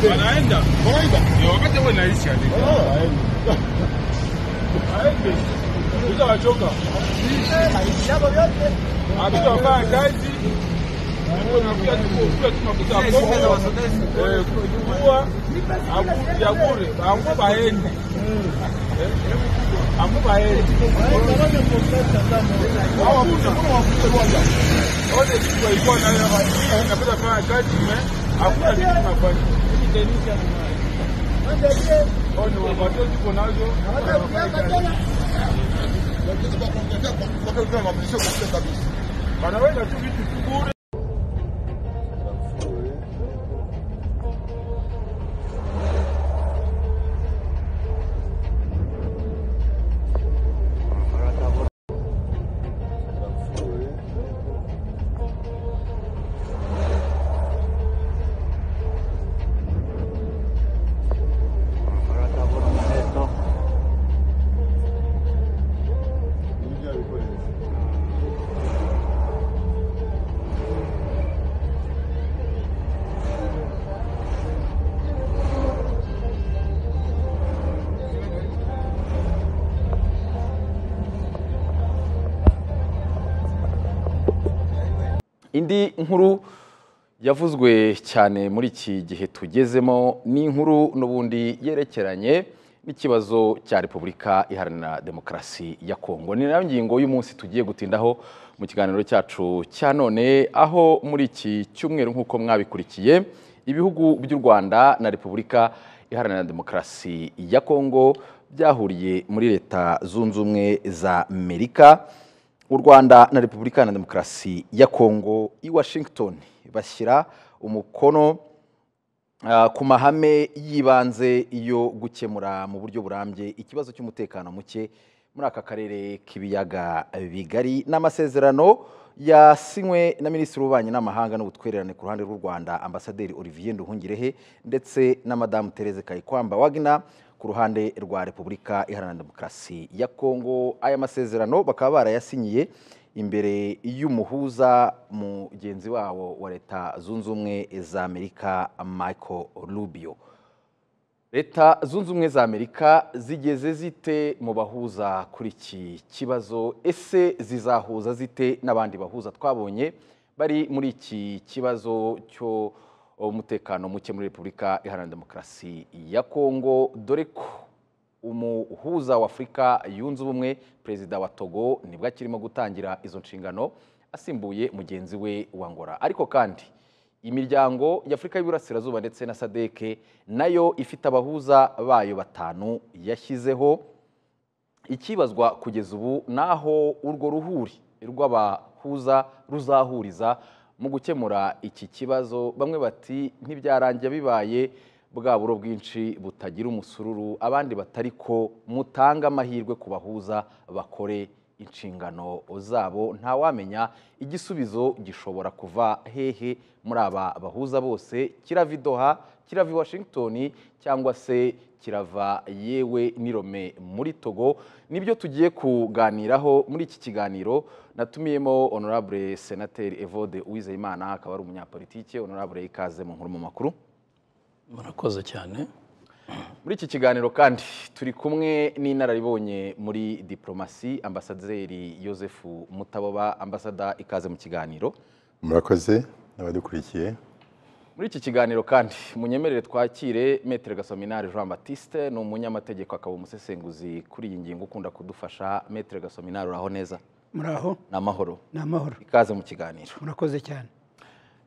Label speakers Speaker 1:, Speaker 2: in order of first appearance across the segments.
Speaker 1: Wanaenda.
Speaker 2: Wanaenda.
Speaker 1: Ni wakati wao inaisha. Aende. Utawachoka. Hatutafanya kazi. Tunakuja tu mafuta ya pombe. Ya bure. Ambo baende. Ambo baende. Wote tulikuwa na napenda kufanya kazi hakuna kitu tunafanya. Ono watoto tuko nazo. Wanaweza tu vitu bure.
Speaker 3: Indi nkuru yavuzwe cyane muri iki gihe tugezemo ni inkuru n'ubundi yerekeranye n'ikibazo cya Repubulika Iharanira Demokarasi ya Kongo. Ni nayo ngingo y'umunsi tugiye gutindaho mu kiganiro cyacu cya none, aho muri iki cyumweru nk'uko mwabikurikiye ibihugu by'u Rwanda na Repubulika Iharanira Demokarasi ya Kongo byahuriye muri Leta Zunze Ubumwe za Amerika. U Rwanda na Repubulika Iharanira Demokarasi ya Kongo i Washington bashyira umukono ku mahame y'ibanze yo gukemura mu buryo burambye ikibazo cy'umutekano muke muri aka karere k'ibiyaga bigari, n'amasezerano yasinywe na Minisitiri w'Ububanyi n'Amahanga n'Ubutwererane ku ruhande rw'u Rwanda Ambasaderi Olivier Nduhungirehe ndetse na Madamu Therese Kayikwamba Wagner ku ruhande rwa Repubulika Iharanira Demokarasi ya Kongo. Aya masezerano bakaba barayasinyiye imbere y'umuhuza mugenzi wabo wa Leta Zunze Ubumwe za Amerika Michael Rubio. Leta Zunze Ubumwe za Amerika zigeze zite mu bahuza kuri iki kibazo? Ese zizahuza zite n'abandi bahuza twabonye bari muri iki kibazo cyo umutekano muke muri Repubulika Iharanira Demokarasi ya Kongo, dore ko umuhuza wa Afurika Yunze Ubumwe Perezida wa Togo nibwo akirimo gutangira izo nshingano asimbuye mugenzi we wa Angola. Ariko kandi imiryango ya Afurika y'Iburasirazuba ndetse na SADC nayo ifite abahuza bayo batanu yashyizeho. Ikibazwa kugeza ubu naho urwo ruhuri rw'abahuza ruzahuriza mu gukemura iki kibazo. Bamwe bati ntibyarangiye bibaye bwa buro bwinshi butagira umusururu, abandi batari ko mutanga amahirwe ku bahuza bakore inshingano zabo. Ntawamenya igisubizo gishobora kuva hehe muri aba bahuza bose, kirava i Doha, kirava i Washington, cyangwa se kirava yewe n'i Lomé muri Togo. Nibyo tugiye kuganiraho muri iki kiganiro. Natumiyemo Honorable Senateri Evode Uwizeyimana, akaba ari umunyapolitike. Honorable, ikaze mu nkuru mu makuru.
Speaker 4: Murakoze cyane.
Speaker 3: Muri iki kiganiro kandi turi kumwe n'inararibonye muri diplomasi, Ambasaderi Joseph Mutaboba. Ambasada, ikaze mu kiganiro.
Speaker 2: Murakoze n'abadukurikiye.
Speaker 3: Muri iki kiganiro kandi munyemerere twakire Maître Gasominari Jean Baptiste, ni umunyamategeko akaba umusesenguzi kuri iyi ngingo ukunda kudufasha. Maître Gasominari, uraho neza?
Speaker 5: Muraho.
Speaker 3: Ni amahoro.
Speaker 5: Ni amahoro.
Speaker 3: Ikaze mu kiganiro.
Speaker 5: Murakoze cyane.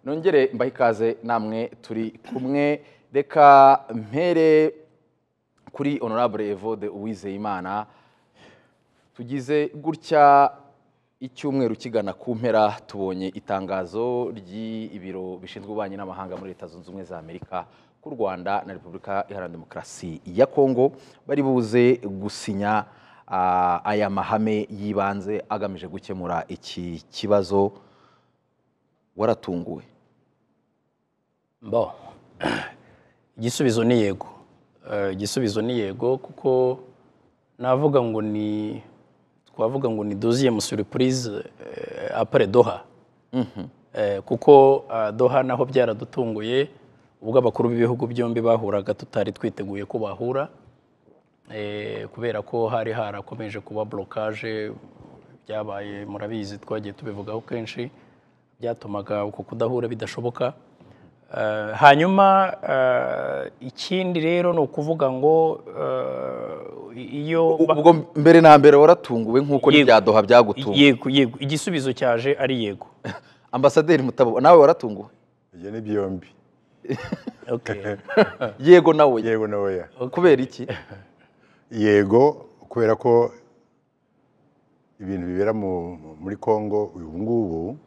Speaker 3: Nongere mbahe ikaze namwe turi kumwe. Reka mpere kuri Honorable Evode Uwizeyimana. Tugize gutya icyumweru kigana ku mpera tubonye itangazo ry'ibiro bishinzwe ububanyi n'amahanga muri Leta Zunze Ubumwe za Amerika ku Rwanda na Repubulika Iharanira Demokarasi ya Kongo bari buze gusinya aya mahame y'ibanze agamije gukemura iki kibazo. Waratunguwe?
Speaker 4: Bo, igisubizo ni yego. Igisubizo ni yego, kuko navuga ngo ni twavuga ngo ni deuxième surprise après Doha. Kuko Doha naho byaradutunguye, Ubwo abakuru b'ibihugu byombi bahuraga tutari twiteguye ko bahura, kubera ko hari harakomeje kuba blocage. Byabaye murabizi, twagiye tubivugaho kenshi, byatumaga uko kudahura bidashoboka. Hanyuma ikindi rero ni ukuvuga ngo iyo
Speaker 3: Ubwo mbere na mbere waratunguwe nk'uko n'ibya Doha byagutunguwe?
Speaker 4: Yego, yego, igisubizo cyaje ari yego.
Speaker 3: Ambasaderi Mutabo, nawe waratunguwe?
Speaker 2: Ibyo ni byombi.
Speaker 3: Yego nawe?
Speaker 2: Yego nawe ya.
Speaker 3: Kubera iki?
Speaker 2: Yego, kubera ko ibintu bibera muri Kongo ubu ngubu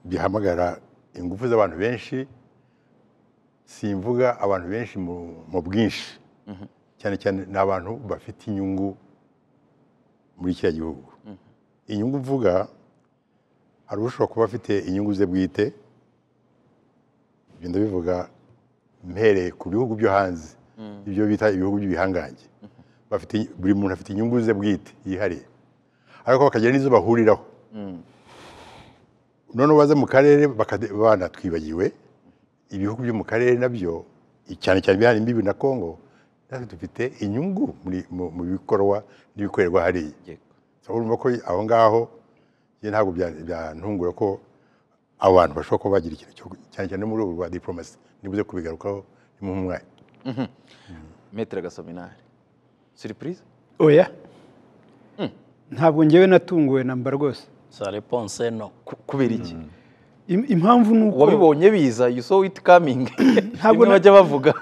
Speaker 2: bihamagara ingufu z'abantu benshi. Simvuga abantu benshi mu bwinshi, cyane cyane ni abantu bafite inyungu muri kiriya gihugu. Inyungu mvuga, hari ushobora kuba afite inyungu ze bwite. Ibyo ndabivuga mpereye ku bihugu byo hanze, ibyo bita ibihugu by'ibihangange. Bafite, buri muntu afite inyungu ze bwite yihariye, ariko bakagira n'izo bahuriraho. Noneho baza mu karere banatwibagiwe ibihugu byo mu karere nabyo, cyane cyane bihana imbibi na Kongo, natwe dufite inyungu mu bikorwa n'ibikorerwa hariya. Urumva ko aho ngaho ntabwo byantungura ko abo bantu bashobora kuba bagira ikintu, cyane cyane muri ubu rwa diplomasi, nibuze kubigarukaho ni mu mwanya.
Speaker 3: Maître Gasominari, surprise?
Speaker 5: Oya, ntabwo ngewe natunguwe namba rwose.
Speaker 4: Sa réponse no.
Speaker 3: Kubera iki?
Speaker 5: Impamvu ni uko
Speaker 3: wabibonye biza, you saw it coming?
Speaker 5: Ntabwo
Speaker 3: bajya bavuga.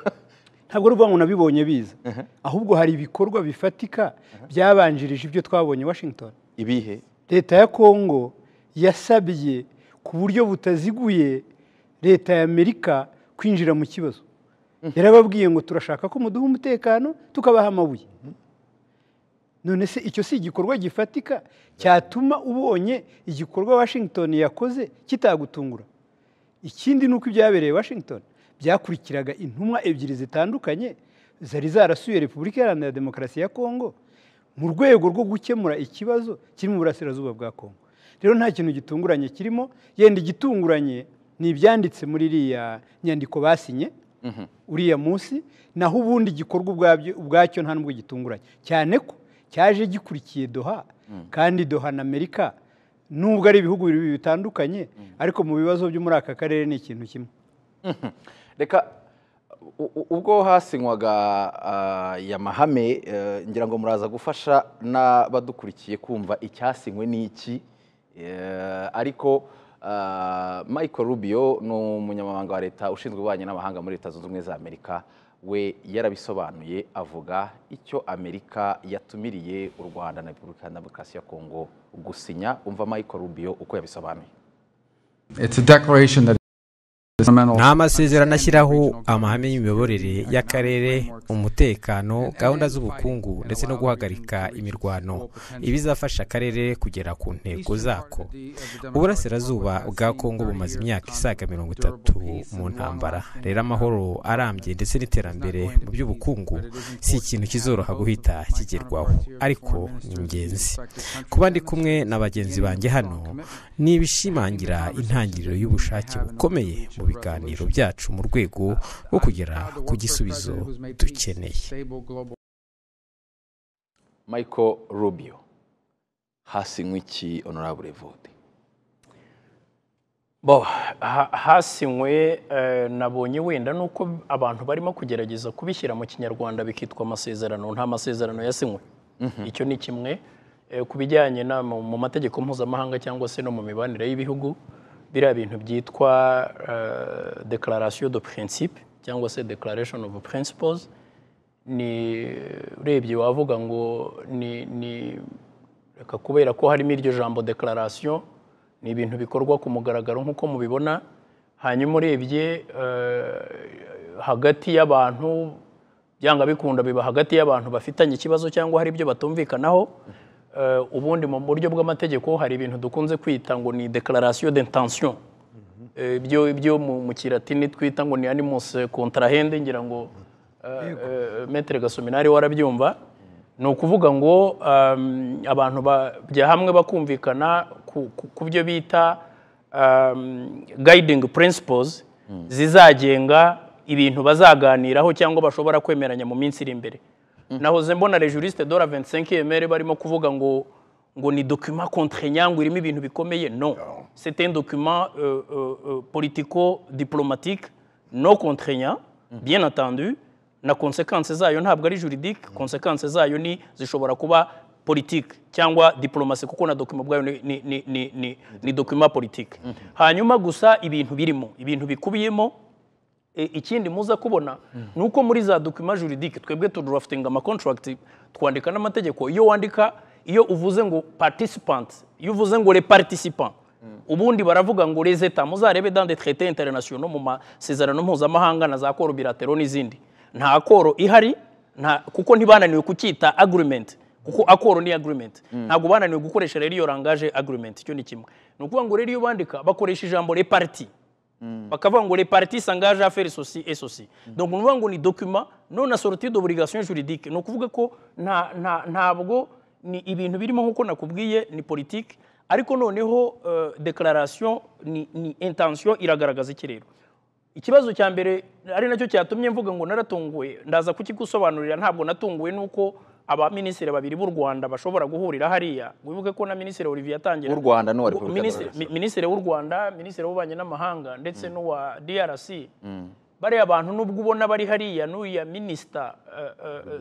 Speaker 5: Ntabwo ari ukuvuga ngo nabibonye biza, ahubwo hari ibikorwa bifatika byabanjirije ibyo twabonye Washington.
Speaker 3: Ibihe?
Speaker 5: Leta ya Kongo yasabye ku buryo butaziguye leta ya Amerika kwinjira mu kibazo. Yarababwiye ngo turashaka ko muduha umutekano, tukabaha amabuye. None se icyo si igikorwa gifatika cyatuma ubonye igikorwa Washington yakoze kitagutungura? Ikindi ni uko ibyabereye Washington byakurikiraga intumwa ebyiri zitandukanye zari zarasuye Repubulika Iharanira Demokarasi ya Kongo mu rwego rwo gukemura ikibazo kiri mu burasirazuba bwa Kongo. Rero nta kintu gitunguranye kirimo. Yenda igitunguranye ni ibyanditse muri iriya nyandiko basinye uriya munsi, naho ubundi igikorwa ubwacyo nta nubwo gitunguranye, cyane ko cyaje gikurikiye Doha, kandi Doha na Amerika nubwo ari ibihugu bibiri bitandukanye, ariko mu bibazo byo muri aka karere ni ikintu kimwe.
Speaker 3: Reka ubwo hasinywaga ya mahame, ngira ngo muraza gufasha n'abadukurikiye kumva icyasinywe n'iki. Ariko Michael Rubio ni umunyamabanga wa leta ushinzwe ububanyi n'amahanga muri Leta Zunze Ubumwe za Amerika, we yarabisobanuye avuga icyo Amerika yatumiriye u Rwanda na Repubulika ya Demokarasi ya Kongo gusinya. Umva Michael Rubio uko yabisobanuye.
Speaker 6: It's a declaration that
Speaker 7: Ni amasezerano ashyiraho amahame y'imiyoborere y'akarere, umutekano, gahunda z'ubukungu ndetse no guhagarika imirwano, ibizafasha akarere kugera ku ntego zako. Uburasirazuba bwa Kongo bumaze imyaka isaga 30 mu ntambara. Rero amahoro arambye ndetse n'iterambere mu by'ubukungu si ikintu kizoroha guhita kigerwaho, ariko ni ingenzi. Kuba ndi kumwe na bagenzi banjye hano ni ibishimangira intangiriro y'ubushake bukomeye mu biganiro byacu mu rwego rwo kugera ku gisubizo dukeneye.
Speaker 3: Michael Rubio, hasinywe iki, Honorable Evode?
Speaker 4: Bo hasinywe, nabonye wenda nuko abantu barimo kugerageza kubishyira mu Kinyarwanda bikitwa amasezerano. Nta masezerano yasinywe, icyo ni kimwe. Ku bijyanye na mu mategeko mpuzamahanga cyangwa se no mu mibanire y'ibihugu, biriya bintu byitwa declaration de principe cyangwa se declaration of principles, ni urebye wavuga ngo ni reka, kubera ko harimo iryo jambo declaration, ni ibintu bikorwa ku mugaragaro nk'uko mubibona. Hanyuma urebye hagati y'abantu, byanga bikunda biba hagati y'abantu bafitanye ikibazo cyangwa hari ibyo batumvikanaho. Ubundi mu buryo bw'amategeko hari ibintu dukunze kwita ngo ni declaration d'intention, ibyo mu Kilatini twita ngo ni animus contrahende. Ngira ngo Maître Gasominari warabyumva. Ni ukuvuga ngo abantu bajya hamwe bakumvikana ku byo bita guiding principles zizagenga ibintu bazaganiraho cyangwa bashobora kwemeranya mu minsi iri imbere. Nahoze mbona les juristes de la 25e heure barimo kuvuga ngo ni document contraignant, ngo irimo ibintu bikomeye. Non, c'est un document politico-diplomatique non contraignant, bien entendu. Na conséquences zayo ntabwo ari juridique, conséquences zayo ni zishobora kuba politique cyangwa diplomatie, kuko na document ubwayo ni document politique. Hanyuma gusa ibintu birimo, ibintu bikubiyemo. Ikindi muza kubona ni uko muri za document juridique twebwe tudraftinga ama contract, twandika n'amategeko. Iyo wandika, iyo uvuze ngo participant, iyo uvuze ngo les participants, ubundi baravuga ngo les états. Muzarebe dans des traités internationaux, mu masezerano mpuzamahanga na za accords bilatéraux n'izindi, nta accord ihari nta, kuko ntibananiwe kucyita agreement, kuko accord ni agreement. Ntabwo bananiwe gukoresha rero iyo langage agreement. Icyo ni kimwe. Ni ukuvuga ngo rero iyo bandika bakoresha ijambo les parties, bakavuga ngo les parties s'engagent à faire ceci et ceci. Donc ni ukuvuga ngo ni document non assorti d'obligation juridique. Ni ukuvuga ko ntabwo ni ibintu birimo, nk'uko nakubwiye, ni politique. Ariko noneho déclaration ni intention iragaragaza iki rero? Ikibazo cya mbere, ari nacyo cyatumye mvuga ngo naratunguwe, ndaza kukigusobanurira. Ntabwo natunguwe nuko abaminisitiri babiri b'u Rwanda bashobora guhurira hariya. Wibuke ko na Minisitiri Olivier yatangira
Speaker 3: W'u Rwanda n'uwa Repubulika
Speaker 4: Minisitiri w'u Rwanda, Minisitiri w'ububanyi n'amahanga ndetse n'uwa DRC. Bariya bantu nubwo ubona bari hariya, n'uriya minisita,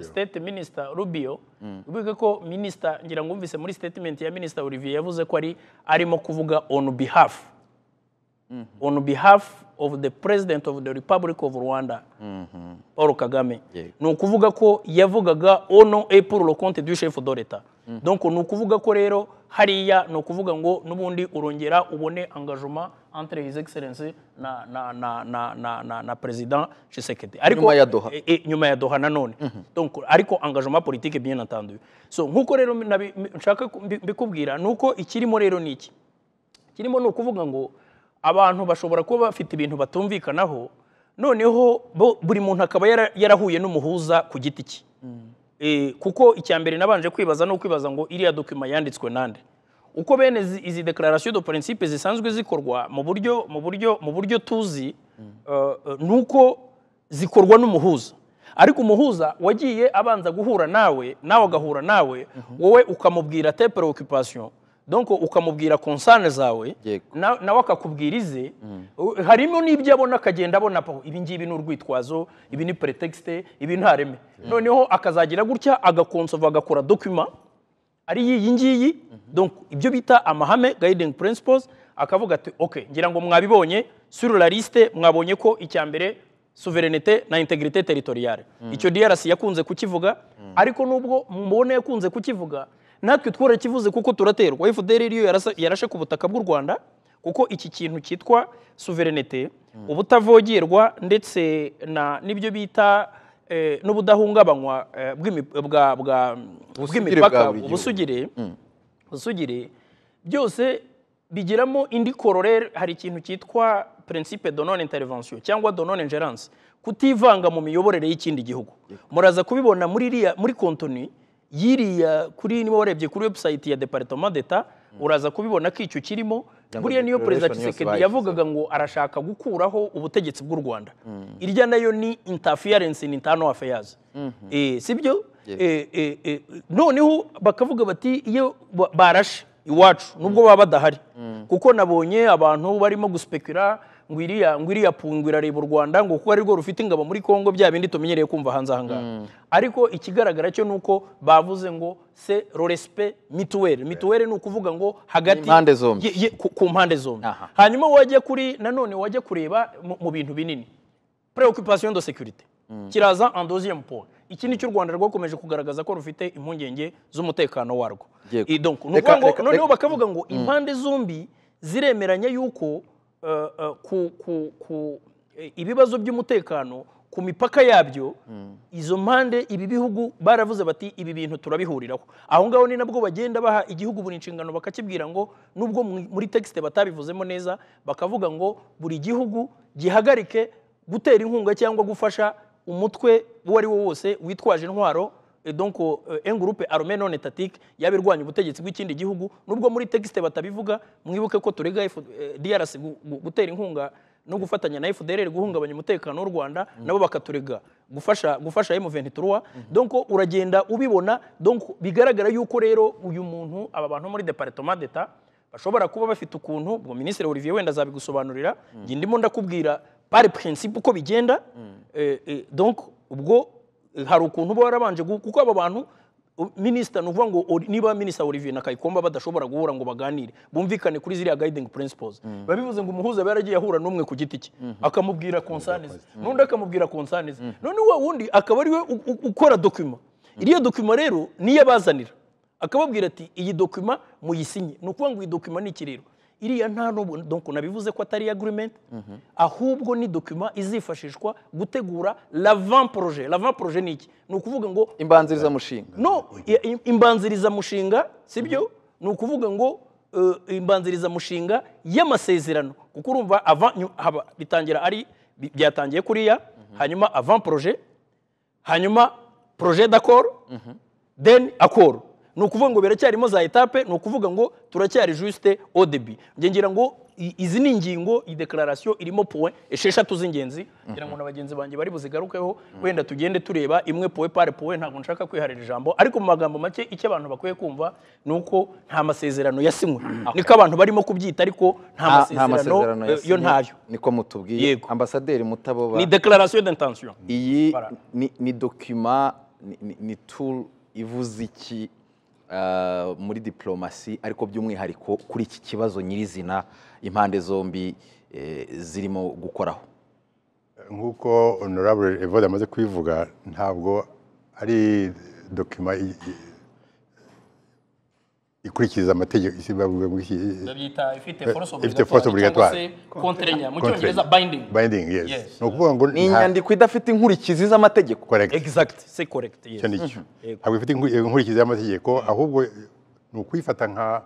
Speaker 4: state minister Rubio, wibuke ko minisita, ngira ngo wumvise muri statement ya Minisita Olivier, yavuze ko ari arimo kuvuga on behalf of the President of the Republic of Rwanda, Paul Kagame. Ni ukuvuga ko yavugaga au nom et pour le compte du chef de l'État. Donc ni ukuvuga ko rero hariya ni ukuvuga ngo n'ubundi urongera ubone engagement entre His Excellency na President Tshisekedi. Ariko
Speaker 3: Nyuma ya Doha.
Speaker 4: Nyuma ya Doha nanone. Donc ariko engagement politique, bien entendu. So nkuko rero nshaka mbikubwira, nuko ikirimo rero ni iki kirimo. Ni ukuvuga ngo abantu bashobora kuba bafite ibintu batumvikanaho, noneho buri muntu akaba yarahuye n'umuhuza ku giti cye. Kuko icya mbere nabanje kwibaza ni ukwibaza ngo iriya document yanditswe nande? Uko bene izi déclaration de principe zisanzwe zikorwa mu buryo tuzi, nuko zikorwa n'umuhuza. Ariko umuhuza wagiye abanza guhura nawe, nawe agahura nawe, wowe ukamubwira tes préoccupations, donc ukamubwira concerns zawe, nawe akakubwira ize. Harimo n'ibyo abona, akagenda abona po ibi ngibi ni urwitwazo, ibi ni prétexte, ibi nta reme. Noneho akazagira gutya agakonsova, agakora document ari iyi ngiyi. Donc ibyo bita amahame, guiding principles, akavuga ati: "Ok, ngira ngo mwabibonye sur la liste, mwabonye ko icya mbere souveraineté na intégrité territoriale." Icyo DRC yakunze kukivuga, ariko nubwo mubona yakunze kukivuga, natwe twarakivuze kuko turaterwa. FDLR iyo yarashe ku butaka bw'u Rwanda, kuko iki kintu cyitwa souveraineté, ubutavogerwa, ndetse na n'ibyo bita n'ubudahungabanywa
Speaker 3: Ubusugire
Speaker 4: bw'imipaka,
Speaker 3: bwa buri gihugu.
Speaker 4: Ubusugire byose bigiramo indi corollaire. Hari ikintu cyitwa principe de non intervention cyangwa de non ingérence, kutivanga mu miyoborere y'ikindi gihugu. Muraza kubibona muri iriya, muri contenu y'iriya, kuri niba warebye kuri website ya Département d'État, uraza kubibona ko icyo kirimo.
Speaker 3: Cyangwa
Speaker 4: Buriya niyo Perezida
Speaker 3: declaration yose
Speaker 4: Tshisekedi
Speaker 3: bayishyizeho.
Speaker 4: yavugaga ngo arashaka gukuraho ubutegetsi bw'u Rwanda, irya nayo ni interference in internal affairs, sibyo? Noneho bakavuga bati iyo barashe iwacu, nubwo baba badahari, kuko nabonye abantu barimo guspekura ngo iriya pungu irareba u Rwanda, ngo kuko ari rwo rufite ingabo muri Kongo, bya bindi tumenyereye kumva hanze aha ngaha. Ariko ikigaragara cyo ni uko bavuze ngo c'est le respect mutuel. Mutuel ni ukuvuga ngo hagati
Speaker 3: Impande zombi.
Speaker 4: Ku mpande zombi. Hanyuma wajya kuri nanone wajya kureba mu bintu binini, préoccupation de sécurité kiraza en deuxième point. Iki ni cyo u Rwanda rwakomeje kugaragaza ko rufite impungenge z'umutekano warwo. Donc ni ukuvuga ngo noneho bakavuga ngo impande zombi ziremeranya yuko ku ibibazo by'umutekano ku mipaka yabyo, izo mpande, ibi bihugu baravuze bati ibi bintu turabihuriraho. Aho ngaho ni nabwo bagenda baha igihugu buri nshingano, bakakibwira ngo nubwo muri texte batabivuzemo neza, bakavuga ngo buri gihugu gihagarike gutera inkunga cyangwa gufasha umutwe uwo ari wo wose witwaje intwaro, et donc un groupe armé non étatique yaba irwanya ubutegetsi bw'ikindi gihugu. Nubwo muri texte batabivuga, mwibuke ko turega DRC gutera inkunga no gufatanya na FDLR guhungabanya umutekano w'u Rwanda, nabo bakaturega gufasha M23. Donc uragenda ubibona, donc bigaragara yuko rero uyu muntu, aba bantu muri département d'État bashobora kuba bafite ukuntu, ubwo Minisitiri Olivier wenda azabigusobanurira, njye ndimo ndakubwira par principe uko bigenda. Donc ubwo hari ukuntu bo warabanje, kuko aba bantu Minister, ni ukuvuga ngo niba Minister Olivier na Kayikomba badashobora guhura ngo baganire bumvikane kuri ziriya guiding principles, biba bivuze ngo umuhuza aba yaragiye ahura n'umwe ku giti cye, akamubwira concerns, n'undi akamubwira concerns, none wa wundi akaba ari we ukora document. Iriya document rero niyo abazanira, akababwira ati iyi document muyisinye. Ni ukuvuga ngo iyi document ni iki rero? Iriya nta n'ubu, donc nabivuze ko atari agreement, ahubwo ni document izifashishwa gutegura l'avant projet. L'avant projet ni iki? Ni ukuvuga ngo
Speaker 3: imbanzirizamushinga.
Speaker 4: No, imbanzirizamushinga, sibyo? Ni ukuvuga ngo imbanzirizamushinga y'amasezerano, kuko urumva avant bitangira ari byatangiye kuriya, hanyuma avant projet, hanyuma projet d'accord, then accord. Ni ukuvuga ngo biracyarimo za étape, ni ukuvuga ngo turacyari juste au début. Njye ngira ngo izi ni ingingo, iyi déclaration irimo point 6 z'ingenzi, ngira ngo na bagenzi banjye bari buzigarukeho, wenda tugende tureba imwe point par point, ntabwo nshaka kwiharira ijambo, ariko mu magambo make icyo abantu bakwiye kumva ni uko nta masezerano yasinywe, niko abantu barimo kubyita, ariko nta masezerano yo ntayo,
Speaker 3: niko mutubwiye. Ambasaderi Mutaboba,
Speaker 4: ni déclaration d'intention.
Speaker 3: Iyi ni document, ni tool ivuze iki muri diplomasi, ariko by'umwihariko kuri iki kibazo nyirizina impande zombi zirimo gukoraho?
Speaker 2: Nk'uko Honorable Evode amaze kubivuga, ntabwo ari document ikurikiza amategeko,
Speaker 4: babyita ifite force obligatoire, contraignant, mu cyongereza binding.
Speaker 2: Binding, yes. Ni ukuvuga ngo
Speaker 3: ni inyandiko idafite inkurikizi z'amategeko.
Speaker 2: Correct,
Speaker 4: exact, c'est correct, yes.
Speaker 2: Ntabwo ifite inkurikizi z'amategeko, ahubwo ni ukwifata nka,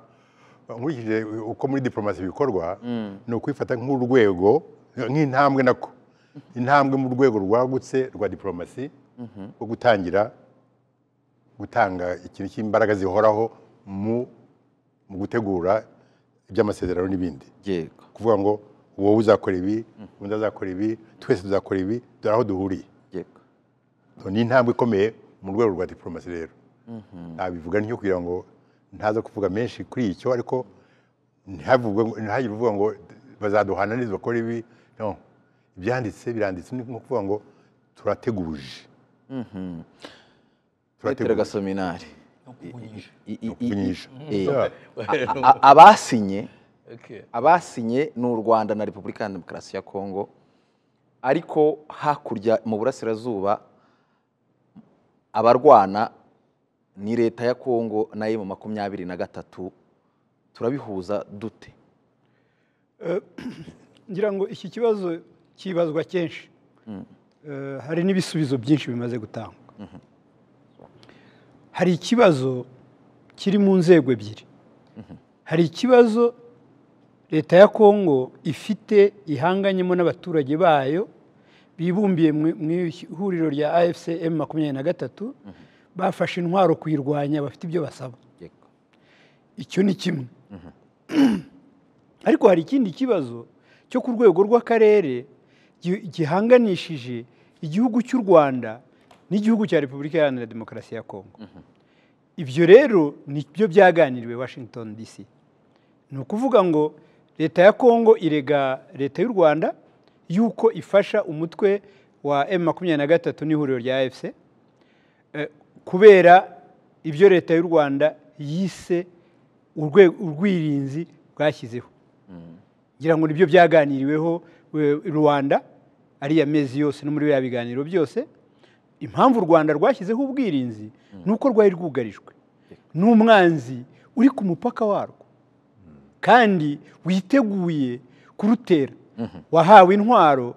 Speaker 2: nkurikije uko muri diplomasi bikorwa, ni ukwifata nk'urwego, nk'intambwe, nako intambwe mu rwego rwagutse rwa diplomasi, rwo gutangira gutanga ikintu cy'imbaraga zihoraho mu gutegura iby'amasezerano n'ibindi. Kuvuga ngo wowe uzakora ibi, undi azakora ibi, twese tuzakora ibi, dore aho duhuriye. Ni intambwe ikomeye mu rwego rwa diplomasi rero. Nabivuga ntyo kugira ngo ntaza kuvuga menshi kuri icyo, ariko ntihagire uvuga ngo bazaduhana n'izo bakora ibi. No, ibyanditse biranditse, ni nko kuvuga ngo turateguje.
Speaker 3: Petero Gasominari, abasinye ni u Rwanda na Repubulika ya Demokarasi ya Kongo, ariko hakurya mu burasirazuba abarwana ni leta ya Kongo na M23. Turabihuza dute?
Speaker 5: Ngira ngo iki kibazo kibazwa kenshi, hari n'ibisubizo byinshi bimaze gutangwa. Hari ikibazo kiri mu nzego ebyiri. Hari ikibazo leta ya Kongo ifite ihanganyemo n'abaturage bayo bibumbiye mu ihuriro rya AFC M23, bafashe intwaro kuyirwanya, bafite ibyo basaba. Icyo ni kimwe. Ariko hari ikindi kibazo cyo ku rwego rw'akarere gihanganishije igihugu cy'u Rwanda n'igihugu cya Repubulika Iharanira Demokarasi ya Kongo. Ibyo rero nibyo byaganiriwe Washington DC. Ni ukuvuga ngo leta ya Kongo irega leta y'u Rwanda yuko ifasha umutwe wa M23 n'ihuriro rya AFC, kubera ibyo leta y'u Rwanda yise urwirinzi bwashyizeho. Ngira ngo nibyo byaganiriweho Rwanda ariya mezi yose no muri bya biganiro byose. Impamvu u Rwanda rwashyizeho ubwirinzi nuko rwari rwugarijwe n'umwanzi uri ku mupaka warwo kandi witeguye kurutera, wahawe intwaro,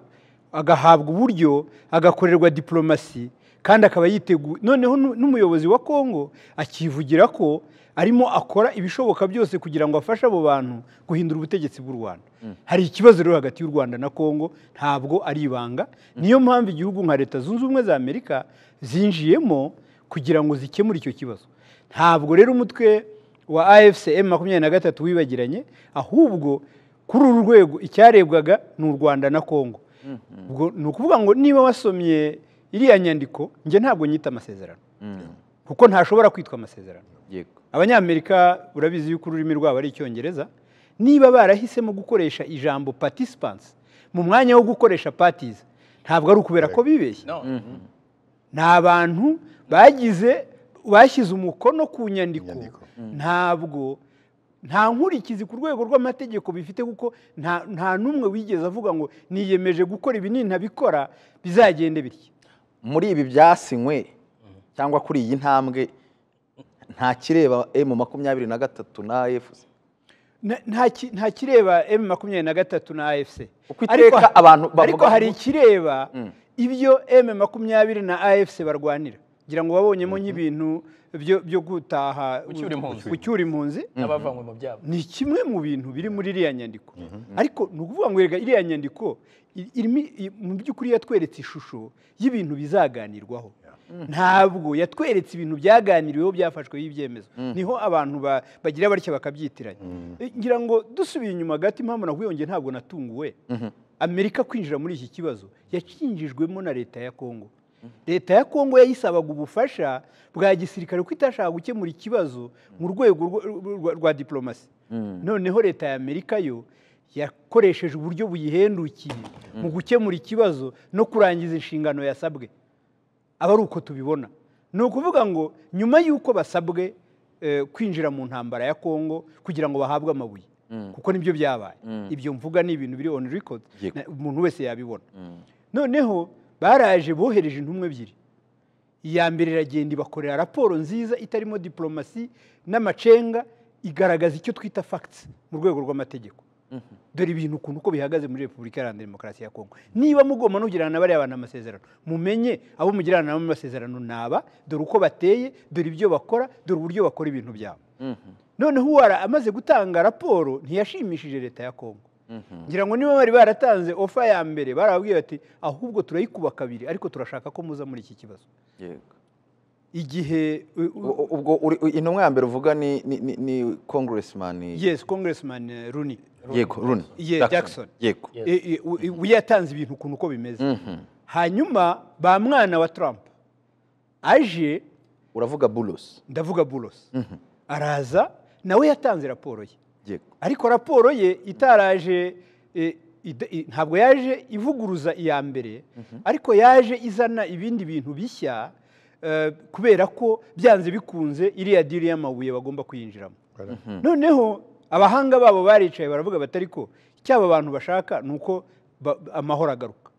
Speaker 5: agahabwa uburyo, agakorerwa diplomasi, kandi akaba yiteguye. Noneho n'umuyobozi wa Kongo akivugira ko arimo akora ibishoboka byose kugira ngo afashe abo bantu guhindura ubutegetsi bw'u Rwanda. Hari ikibazo rero hagati y'u Rwanda na Kongo, ntabwo ari ibanga. Niyo mpamvu igihugu nka Leta Zunze Ubumwe za Amerika zinjiyemo kugira ngo zikemure icyo kibazo. Ntabwo rero umutwe wa AFC M23 wibagiranye, ahubwo Kuri uru rwego icyarebwaga ni u Rwanda na Kongo. Ubwo ni ukuvuga ngo niba wasomye iriya nyandiko, njye ntabwo nyita amasezerano kuko ntashobora kwitwa amasezerano. Abanyamerika urabizi yuko ururimi rwabo ari Icyongereza, niba barahisemo gukoresha ijambo participants mu mwanya wo gukoresha parties, ntabwo ari ukubera ko bibeshye. Ni abantu bashyize umukono ku nyandiko, ntabwo nta nkurikizi ku rwego rw'amategeko bifite, kuko nta n'umwe wigeze avuga ngo niyemeje gukora ibi, nintabikora bizagende bityo.
Speaker 3: Muri ibi byasinywe cyangwa kuri iyi ntambwe nta kireba M23 na AFC?
Speaker 5: Nta kireba M23 na AFC, ariko hari ikireba ibyo M20 na AFC barwanira. Ngira ngo babonyemo nk'ibintu byo gutaha, gucyura impunzi
Speaker 4: n'abavanywe mu byabo,
Speaker 5: ni kimwe mu bintu biri muri iriya nyandiko. Ariko ni ukuvuga ngo iriya nyandiko mu by'ukuri yatweretse ishusho y'ibintu bizaganirwaho, ntabwo yatweretse ibintu byaganiriweho byafashweho ibyemezo. Niho abantu bagira batya bakabyitiranya. Ngira ngo dusubiye inyuma gato, impamvu nahuye ntabwo natunguwe, Amerika kwinjira muri iki kibazo yakinjijwemo na leta ya Kongo. Leta ya Kongo yayisabaga ubufasha bwa gisirikare kuko itashaka gukemura ikibazo mu rwego rwa diplomasi. Noneho leta ya Amerika yo yakoresheje uburyo buyihendukiye mu gukemura ikibazo no kurangiza inshingano yasabwe. Aba ari uko tubibona. Ni ukuvuga ngo nyuma y'uko basabwe kwinjira mu ntambara ya Kongo kugira ngo bahabwe amabuye, kuko nibyo byabaye, ibyo mvuga ni ibintu biri on record, umuntu wese yabibona. Noneho baraje bohereje intumwe ebyiri, iya mbere iragenda ibakorera raporo nziza itarimo diplomasi n'amacenga, igaragaza icyo twita facts mu rwego rw'amategeko. Dore ibintu ukuntu uko bihagaze muri Repubulika Iharanira Demokarasi ya Kongo. Niba mugomba no kugirana na bariya bantu amasezerano, mumenye abo mugirana nabo amasezerano naba, dore uko bateye, dore ibyo bakora, dore uburyo bakora ibintu byabo. Noneho uwara amaze gutanga raporo ntiyashimishije leta ya Kongo. Ngira ngo niba bari baratanze ofa ya mbere barababwiye bati ahubwo turayikuba kabiri, ariko turashaka ko muza muri iki kibazo.
Speaker 3: Yego.
Speaker 5: Igihe
Speaker 3: ubwo intumwa ya mbere uvuga ni Congressman.
Speaker 5: Yes, Congressman Rooney.
Speaker 3: Yego, Rooney.
Speaker 5: Yes, Jackson.
Speaker 3: Yego.
Speaker 5: Yatanze ibintu ukuntu uko bimeze. Hanyuma ba mwana wa Trump aje,
Speaker 3: uravuga Boulos.
Speaker 5: Ndavuga Boulos. Araza nawe yatanze raporo ye. Ariko raporo ye itaraje, ntabwo yaje ivuguruza iya mbere, ariko yaje izana ibindi bintu bishya, kubera ko byanze bikunze iriya diri y'amabuye bagomba kuyinjiramo. Noneho abahanga babo baricaye baravuga bati ariko icyaba abantu bashaka ni uko amahoro agaruka,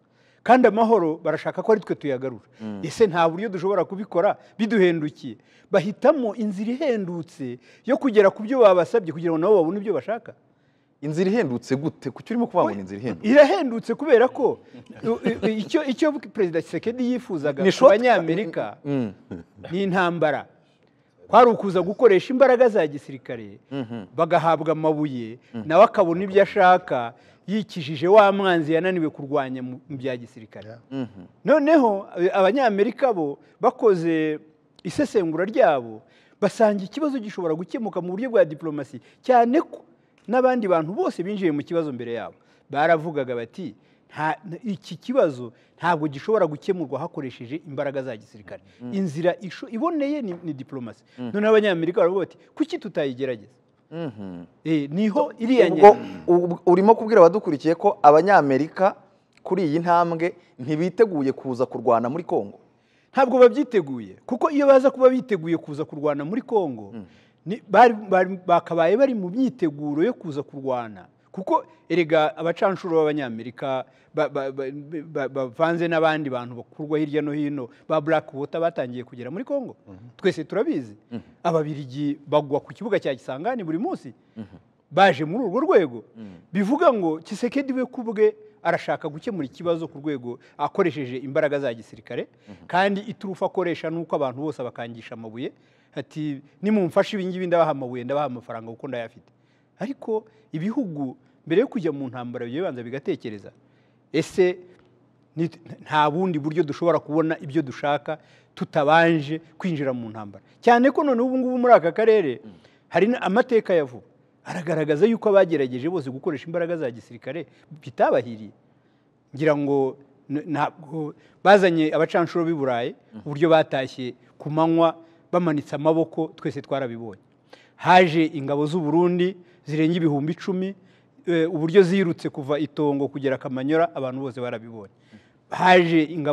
Speaker 5: kandi amahoro barashaka ko ari twe tuyagarura. Ese nta buryo dushobora kubikora biduhendukiye? Bahitamo inzira ihendutse yo kugera ku byo babasabye kugira ngo nabo babone ibyo bashaka.
Speaker 3: Inzira ihendutse gute? Kuki urimo kuvuga ngo ni inzira ihendutse?
Speaker 5: Irahendutse kubera ko icyo Perezida Tshisekedi yifuzaga ku Banyamerika ni intambara. Kwari ukuza gukoresha imbaraga za gisirikare bagahabwa amabuye, nawe akabona ibyo ashaka yikijije wa mwanzi yananiwe kurwanya mu bya gisirikare. Noneho Abanyamerika bo bakoze isesengura ryabo basanga ikibazo gishobora gukemuka mu buryo bwa diplomasi, cyane ko n'abandi bantu bose binjiye mu kibazo mbere yabo baravugaga bati iki kibazo ntabwo gishobora gukemurwa hakoresheje imbaraga za gisirikare, inzira iboneye ni diplomasi. Noneho Abanyamerika baravuga bati kuki tutayigerageza? Niho iriya
Speaker 3: nyandiko. Urimo kubwira abadukurikiye ko Abanyamerika kuri iyi ntambwe ntibiteguye kuza kurwana muri Kongo?
Speaker 5: Ntabwo babyiteguye, kuko iyo baza kuba biteguye kuza kurwana muri Kongo bakabaye bari mu myiteguro yo kuza kurwana, kuko erega abacanshuro b'Abanyamerika bavanze n'abandi bantu bakurwa hirya no hino ba Blackwater batangiye kugera muri Kongo. Twese turabizi, Ababirigi bagwa ku kibuga cya Kisangani buri munsi baje muri urwo rwego. Bivuga ngo Tshisekedi we kubwe arashaka gukemura ikibazo ku rwego akoresheje imbaraga za gisirikare, kandi iturufu akoresha nuko abantu bose bakangisha amabuye, ati nimumfashe ibi ngibi ndabaha amabuye, ndabaha amafaranga kuko ndayafite. Ariko ibihugu mbere yo kujya mu ntambara bibanza bigatekereza, ese nta bundi buryo dushobora kubona ibyo dushaka tutabanje kwinjira mu ntambara? Cyane ko none ubu ngubu muri aka karere hari amateka ya vuba. Aragaragaza yuko abagerageje bose gukoresha imbaraga za gisirikare bitabahiriye. Ngira ngo ntabwo bazanye abacanshuro b'i Burayi, uburyo batashye ku manywa bamanitse amaboko, twese twarabibonye. Haje ingabo z'u Burundi zirenga 10,000, uburyo zirutse kuva Itongo kugera Kamanyora, abantu bose barabibonye. Haje ingabo